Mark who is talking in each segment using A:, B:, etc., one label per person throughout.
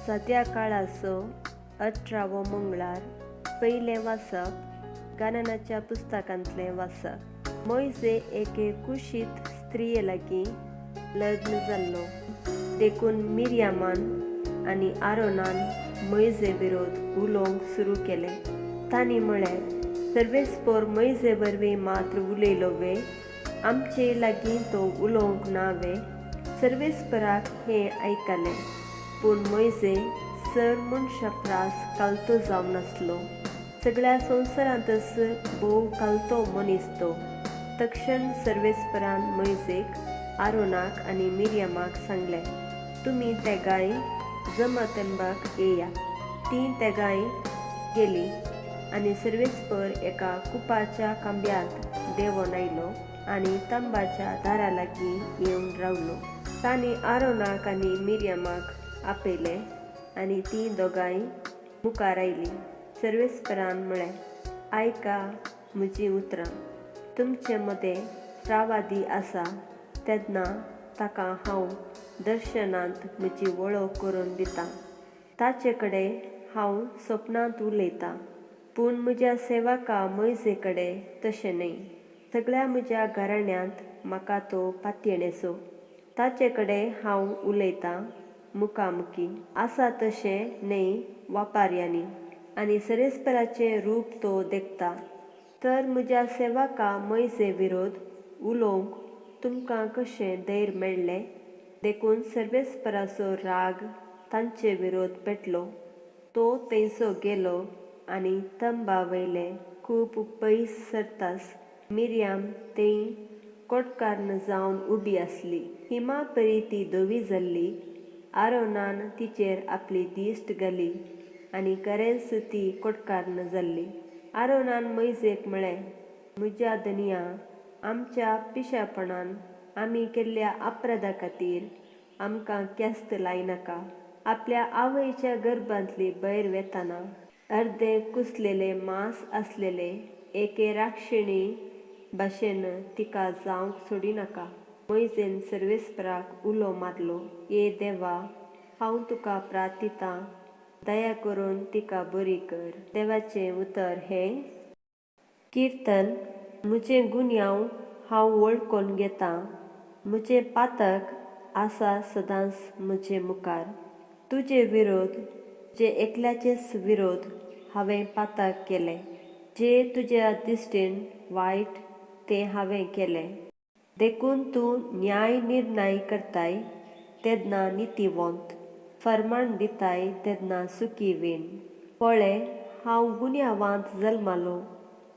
A: सद्या काळाचो 18वो मंगळार. पयलें वाचप गाननाच्या पुस्तकांतलें वाचप. मोयजे एके कुशीत स्त्रिये लागीं लग्न जाल्लो, देखून मिरयामान आनी आरोनान मोयजे विरोध उलोवंक सुरू केलें. तांणी म्हळें, सर्वेस्पोर मोयजे वरवीं मात्र उलयलो वे? आमचे लागीं तो उलोवंक ना वे? सर्वेस्पराक हें आयकलें, पूण मोयजे सर मनशा प्रास कालतो जावन आसलो. सगळ्या संवसारांतच भोव कालतो मनीस तो. तक्षण सर्वेस्परान मोयजेक, आरोनाक आनी मिरयमाक सांगलें, तुमी तेगांय जमतंबाक येया. तीं तेगांय गेलीं आनी सर्वेस्पर एका कुपाच्या खांब्यांत देंवोन आयलो आनी तंबाच्या दारा लागीं येवन रावलो. तांणी आरोनाक आनी मिरयमाक आपयलें आनी तीं दोगांय मुखार आयलीं. सर्वेस्परान म्हळें, आयका म्हजीं उतरां. तुमचे मदें प्रावादी आसा तेन्ना ताका हांव दर्शनांत म्हजी वळख करून दितां. ताचे कडेन हांव सपनांत उलयतां, पूण म्हज्या सेवका मोयजे कडेन तशें न्हय. सगळ्या म्हज्या घराण्यांत म्हाका तो पातयेणेचो. ताचे कडेन हांव उलयतां मुखामुखी, आसा तशें न्हय वापाऱ्यांनी, आनी सरेस्पराचें रूप तो देखता. तर म्हज्या सेवका मोयजे विरोध उलोवंक तुमकां कशें धैर्य मेळ्ळें? देखून सर्वेस्पराचो राग तांचे विरोध पेटलो. तो थंयसो गेलो आनी तंबा वयले खूब पयस सरतास मिरयाम थंय कोटकान्न जावन उबी आसली. हिमा परी ती धवी जाल्ली. आरोनान तिचेर आपली दिश्ट घाली आनी खरेंच ती कोटकान्न जाल्ली. आरोनान मोयजेक म्हळें, म्हज्या धनया, आमच्या पिशेपणान आमी केल्ल्या अपराधा खातीर आमकां ख्यास्त लायनाका. आपल्या आवयच्या गर्भांतली भायर वेताना अर्दे कुसलेले मांस आसलेले एके राक्षिणी भाशेन तिका जावंक सोडिनाका. मोयजेन सर्वेस्पराक उलो मारलो, ए देवा, हांव तुका प्रार्थितां, दया करून तिका बरी कर. देवाचें उतर हें. किर्तन. म्हजें गुन्यांव हांव वळखून घेतां, म्हजें पातक आसा सदांच म्हजे मुखार. तुजे विरोध, तुजे एकल्याचेच विरोध हांवें पातक केलें, जे तुज्या दिश्टीन वायट तें हांवें केलें. देखून तूं न्याय निर्णय करताय तेन्ना नितीवंत, फर्माण दिताय तेन्ना सुखी वीण. पळय, हांव गुन्यांवांत जल्मालो,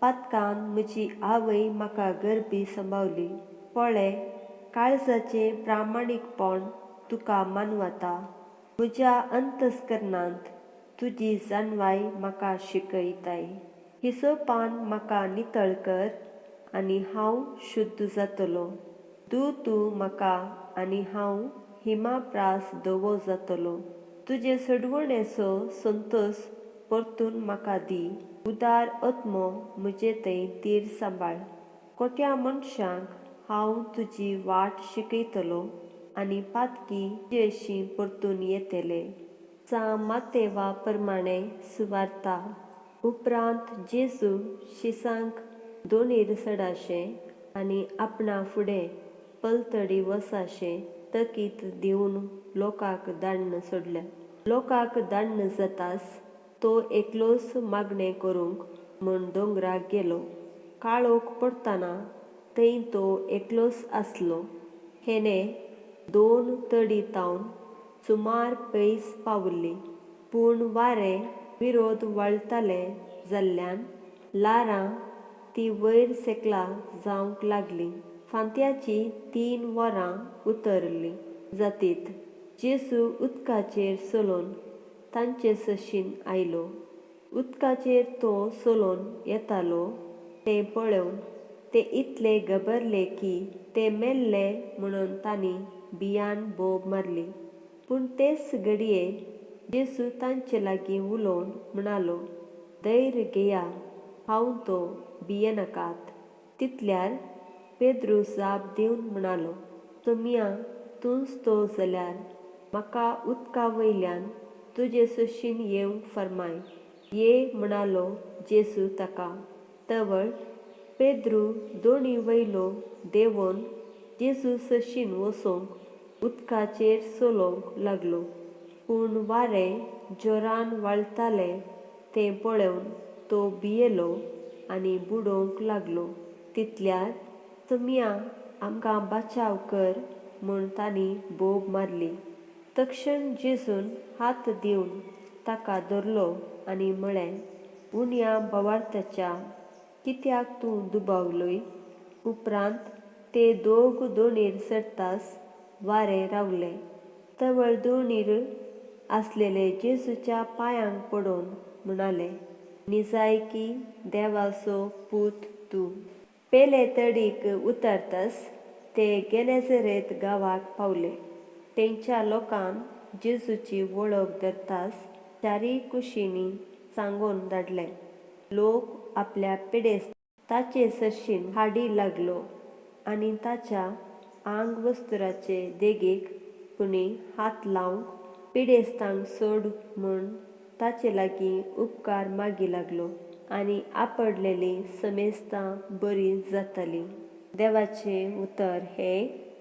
A: पातकान म्हजी आवय म्हाका गर्भी सांबावली. पळय, काळजाचें प्रामाणीकपण तुका मानवता, म्हज्या अंतस्करणांत तुजी जाणवाय म्हाका शिकयताय. हिसोपान म्हाका नितळ कर आनी हांव शुद्ध जातलो. दू तूं म्हाका आनी हांव हिमा प्रास धवो जातलो. तुजे सोडवणेचो संतोस परतून म्हाका दी. उदार आत्मो म्हजे थंय तीर सांबाळ. कोट्या मनशांक हांव तुजी वाट शिकयतलो आनी पातकी तुजेशीं परतून येतले. सा मातेवा प्रमाणे सुवार्ता. उपरांत जेजू शिसांक दोणीर चडाशें आनी आपणा फुडें पलतडी वसाशें तकीत दिवन लोकांक धाडून सोडलें. लोकांक धाडून जातास तो एकलोच मागणें करूंक म्हूण दोंगराक गेलो. काळोख पडटना थंय तो एकलोच आसलो. हेणें 2 तडी तावन सुमार पयस पाविल्ली, पूण वारें विरोध वळटालें जाल्ल्यान ल्हारां ती वयर सकला जावंक लागलीं. फांत्याचीं 3 वरां उतरलीं जातीत जेजू उदकाचेर चलोवन तांचे सशीन आयलो. उदकाचेर तो चलोवन येतालो तें पळोवन ते इतले घबरले की ते मेल्ले म्हणून तांणी भियान बोब मारली. पूण तेच घडये जेजू तांचे लागीं उलोवन म्हणालो, धैर्य घेया, हांव तो, भियेनाकात. तितल्यार पेद्रू जाप दिवन म्हणालो, सोमया, तूंच तो जाल्यार म्हाका उदका वयल्यान तुजे सशीन येवंक फर्माय. ये म्हणालो जेजू ताका. तवळ पेद्रू दोणी वयलो देंवोन जेजू सशीन वचोंक उदकाचेर चलोवंक लागलो. पूण वारें जोरान व्हाळतालें तें पळोवन तो भियेलो आनी बुडोवंक लागलो. तितल्यार सोमया आमकां बचाव कर म्हूण तांणी बोब मारली. तक्षण जेजून हात दिवन ताका धरलो आनी म्हळें, उण्या भावार्थाच्या, कित्याक तूं दुबावलोय? उपरांत ते दोग दोणीर चडतास वारें रावलें. तवळ दोणीर आसलेले जेजूच्या पांयांक पडोवन म्हणाले, निजायकी देवाचो पूत तूं. पेले तडीक उतरतास ते गेनेझरेत गांवाक पावले. थंयच्या लोकान जेजूची वळख धरतास चारीय कुशींनी सांगून धाडलें. लोक आपल्या पिडेस्त ताचे सरशीन हाडी लागलो आनी ताच्या आंग वस्तुराचे देगेक पुणी हात लावंक पिडेस्तांक सोड म्हूण ताचे लागीं उपकार मागी लागलो आनी आपडलेलीं समेस्तां बरीं जातालीं. देवाचें उतर हें.